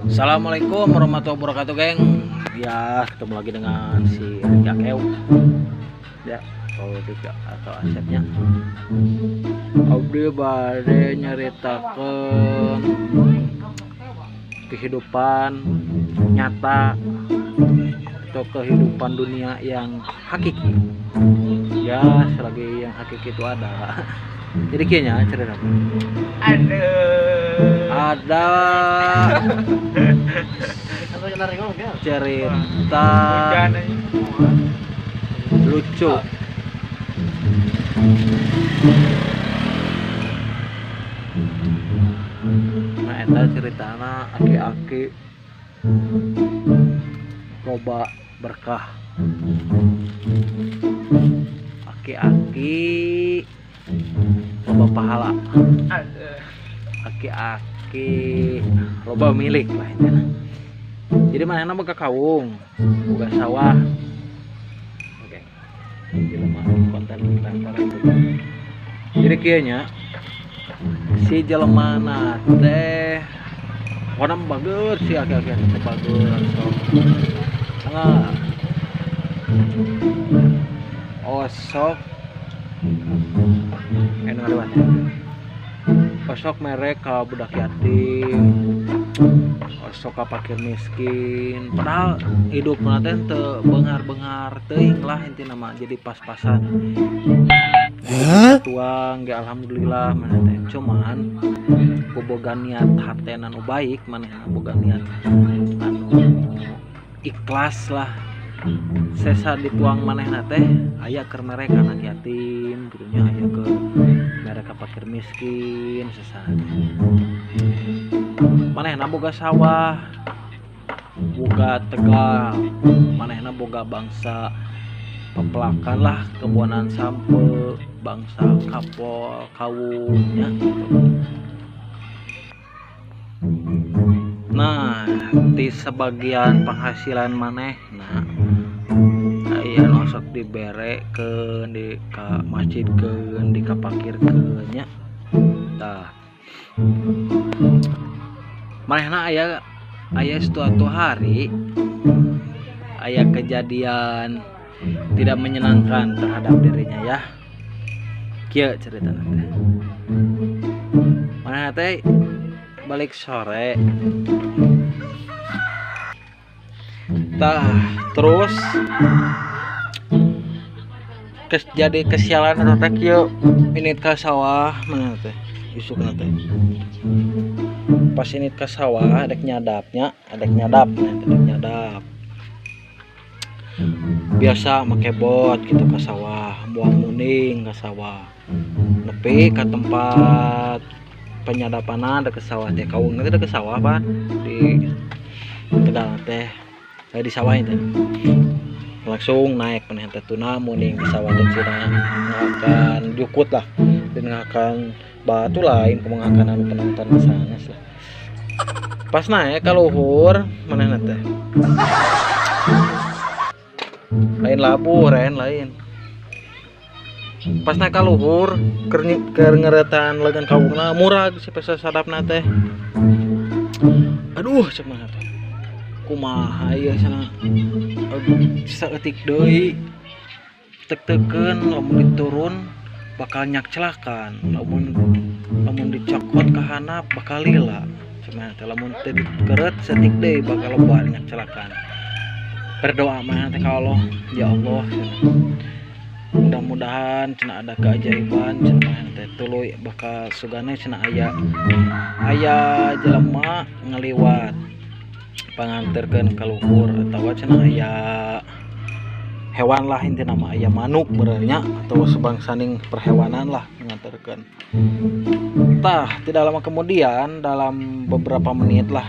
Assalamualaikum warahmatullahi wabarakatuh, geng. Ya, ketemu lagi dengan si Ricky Akeu. Ya, kalau Ricky atau Asepnya. Abdi bade nyaritakeun kehidupan nyata atau kehidupan dunia yang hakiki. Ya, selagi yang hakiki itu ada. Jadi kayaknya cerita Aduh. Ada cerita Hujan aja. Lucu. Nah, eta ceritana aki-aki loba berkah, aki-aki loba pahala. Aduh. Aki-aki loba milik lah intinya. Jadi manehna boga kawung, boga sawah. Oke, jelema konten kreator itu. Jadi kieu nya, si jelema teh pokona bager, si aki-aki teh bager. So tengah osok enak lewat osok mere ka budak yatim, osok ka fakir miskin, padahal hidup teh teu beunghar-beunghar teuing lah intina mah, jadi pas-pasan tuang ge alhamdulillah maneh teh. Cuman boga niat hatena nu baik, manehna boga niat anu ikhlas lah. Sesa dituang manehna teh aya keur mere ka anak yatim gitu nya, aya keur mere ka fakir miskin. Sesa manehna boga sawah, boga tegal, manehna boga bangsa pepelakan lah, kebonan sampe, bangsa kapol kawung nya gitu. Nah, di sebagian penghasilan maneh nah aya nu sok dibere ke di ka masjid ke di ka fakir ke nya. Tah, manehna aya aya suatu hari aya kejadian tidak menyenangkan terhadap dirinya ya. Kieu ceritana teh, manehna teh balik sore. Tah, terus jadi kesialan eta teh kieu, ini ka sawah mana teh isukna teh. Pas ini ka sawah dek nyadapnya, dek nyadap, dek nyadap biasa make bot gitu ke sawah, buang muning ke sawah, nepi ke tempat penyadapanan dek ke sawah teh, kawung teh dek ke sawah pan di tegal teh, di sawah itu langsung naik maneh teh tuna muning di sawah teh, cenah ngakan jukut lah dan ngakan batu lain kumaha anu penonton sanes lah. Pas naik ka luhur manehna teh lain labuh ren lain, pas naik ka luhur keur ngeretan leungeun kawungna, murag si pesa sadapna teh. Aduh, cek maneh teh, kumaha ieu cenah, saeutik deui tek-tekeun, lamun diturun bakal nyakcelakan, lamun lamun dicokot ka handap bakal lila, cek maneh teh, lamun teu dikeret saeutik deui bakal lebar nyakcelakan. Berdoa maneh teh ka Allah, ya Allah cenah, mudah-mudahan cenah ada keajaiban cenah maneh teh, tuluy bakal sugane cenah aya aya jelema ngaliwat panganterkeun ka luhur atawa cenah aya hewan lah, intina mah aya manuk meureun atau sebangsaning perhewanan lah nganterkeun. Tah, tidak lama kemudian dalam beberapa menit lah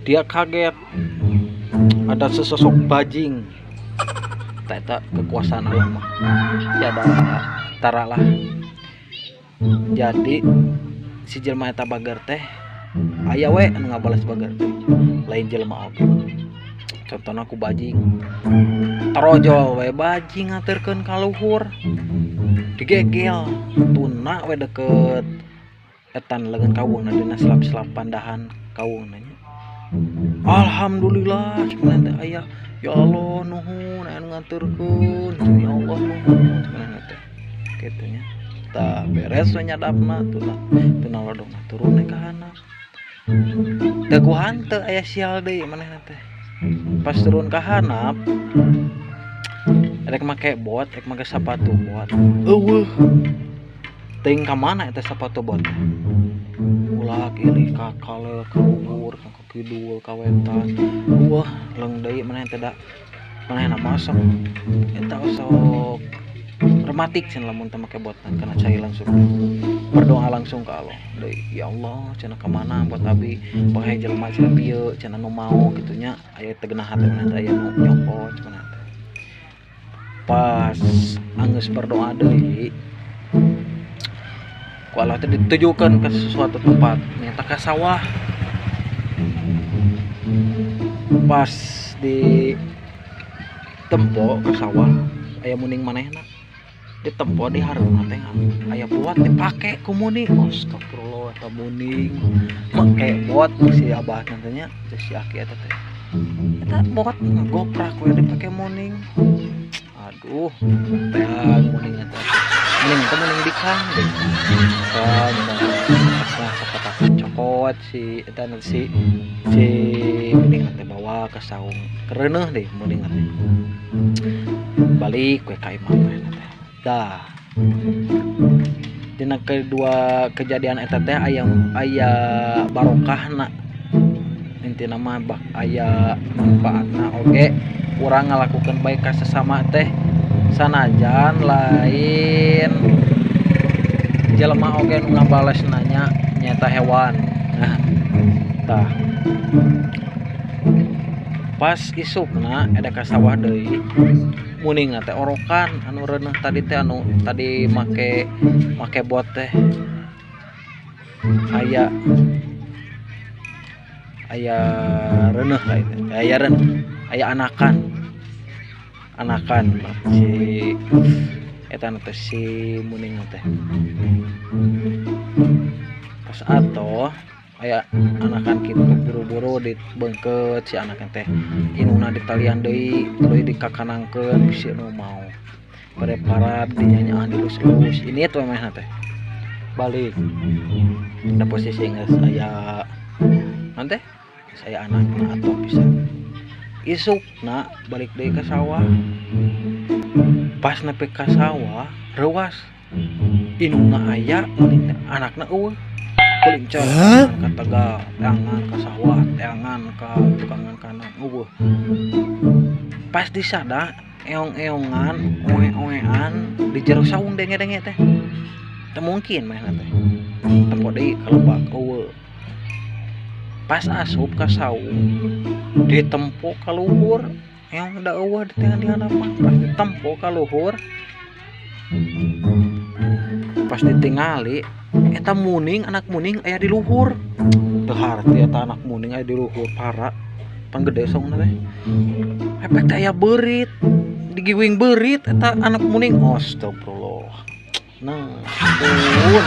dia kaget ada sesosok bajing. Tah, eta kekuasaan Allah mah tiada tara lah. Jadi si jelema eta bager teh aya we anu ngabales bager teh, lain jelema oge, contohna ku bajing, tarojol we bajing ngaterkeun ka luhur. Digegel tuna we deket etan leungeun kawungna dina selap-selap pandahan kawungna nya. Alhamdulillah cenah teh aya. Ya Allah nuhun aya nu nganterkeun. Ya Allah nuhun cenah teh. Kitu nya. Tah beres we nyadapna tuna tuna lodongna turun we ka handap. Teu ku hanteu aya sial deui manehna teh. Pas turun ka handap rek make bot, rek make sapatu bot. Eueuh. Teuing ka mana eta sapatu bot teh. Ulah ilih ka kaler ka luhur ka kidul ka wetan. Wah, leung deui manehna teh da. Manehna mah sok eta sok rematik cenah lamun teu make bot kana cai langsung. Berdoa langsung ka Allah. Deui, ya Allah cenah ka mana bot abi pangae jelema cenah bieu cenah nu mau kitu nya aya teu genah hate manehna teh aya nu nyokot cenah teh. Pas anggeus berdoa deui ku Allah teh ditujukeun ke sesuatu tempat nyata ka sawah. Pas di tempo ke sawah aya muning manehna ditempo di hareupna teh aya bot dipake ku muning. Astagfirullah eta muning make bot si abah teh nya si aki eta teh eta bot ngagoprak we dipake muning. Aduh teang muning eta muning teh muning dikang deh kan nah sakotak cokot si eta si si muning teh bawa ke saung kereuneuh deh muning teh balik we ka imah manehna teh. Tah dina kedua kejadian eta teh aya aya barokahna intina mah bak aya manfaatna oge urang ngalakukeun baik ka sesama teh sanajan lain jelema oge nu ngabales nanya nyaeta hewan. Nah tah pas isukna ada ka sawah deui muningna teh orokan anu reuneuh tadi teh anu tadi make make bot teh aya aya reuneuh lah itu aya reuneuh aya anakan anakan si eta teh si muning teh pas atoh aya anakan kitu buru-buru dibeungkeut si anakan teh indungna ditalian deui tuluy dikakanangkeun bisi nu mau preparat dinyanyaah dilus-lus ini tuh manehna teh balik da posisi geus aya naon teh geus aya anakna atoh pisan. Isukna balik deui ka sawah pas nepi ka sawah reuas indungna aya muning teh anakna eueuh kulincar ka tegal teangan ka sawah teangan ka tukangan kanan eueuh pas disada eong-eongan oe-oean di jero saung denge-denge teh teu mungkin manehna teh tempo deui ka lebak eueuh pas asup ka saung ditempo ka luhur eong da eueuh di tengah di hadapan pas ditempo ka luhur pas ditingali eta muning anak muning aya di luhur teu harti eta anak muning aya di luhur para pan gede saungna teh efek teh aya beurit digiwing beurit eta anak muning. Astagfirullah. Nah ampun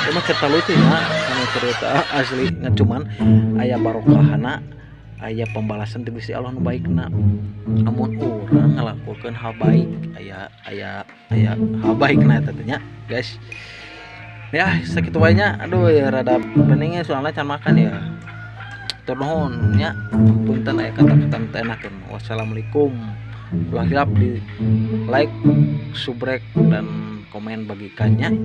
itu mah cerita lucu ya cerita asli ngan cuman aya barokahna aya pembalasan ti Gusti Allah nu baikna amun urang ngalakukeun hal baik aya aya aya hal baikna eta teh nya guys. Ya sakitu wae nya aduh ya rada peningnya soalnya can makan ya. Tur nuhun nya punten aya kata-kata teu enak. Wassalamualaikum. Ulah hilap di like, subrek dan komen bagikannya.